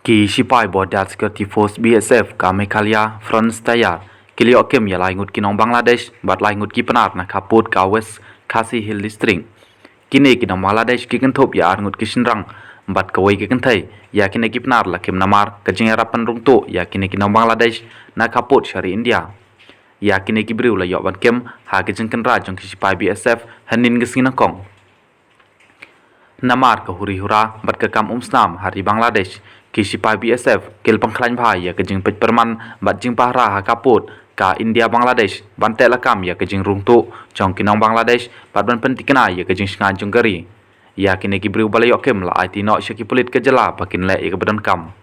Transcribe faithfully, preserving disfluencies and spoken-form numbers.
Ki shipai Border Security Force B S F ka Meghalaya Frontier ki la ïoh kim ïa lai ngut ki nong Bangladesh bad lai ngut ki Pnar na ka pud ka West Khasi Hills District. Kine ki nong Bangladesh ki kynthup ïa ar ngut ki shynrang bad kawei ka kynthei. Ïa kine ki Pnar la kim namar ka jingïarap pynrung tuh ïa kine ki nong Bangladesh na ka pud sha ri India. Ïa kine ki briew la ïoh ban kim ha ka jingkynra jong ki shipai B S F hynnin ka sngi nyngkong. Namar ka huri hura bad ka kam umsnam ha ri Bangladesh, ki shipai B S F ki la pynkhlaiñ bha ïa ka jingpeit pyrman bad jingpahara ha ka pud ka India Bangladesh ban teh lakam ïa ka jingrung tuh jong ki nong Bangladesh bad ban pyntikna ïa ka jingshngaiñ jong ka ri. Ïa kine ki briew ba la ïoh kim la aiti noh sha ki pulit ka jylla ba kin leh ïa kaba donkam.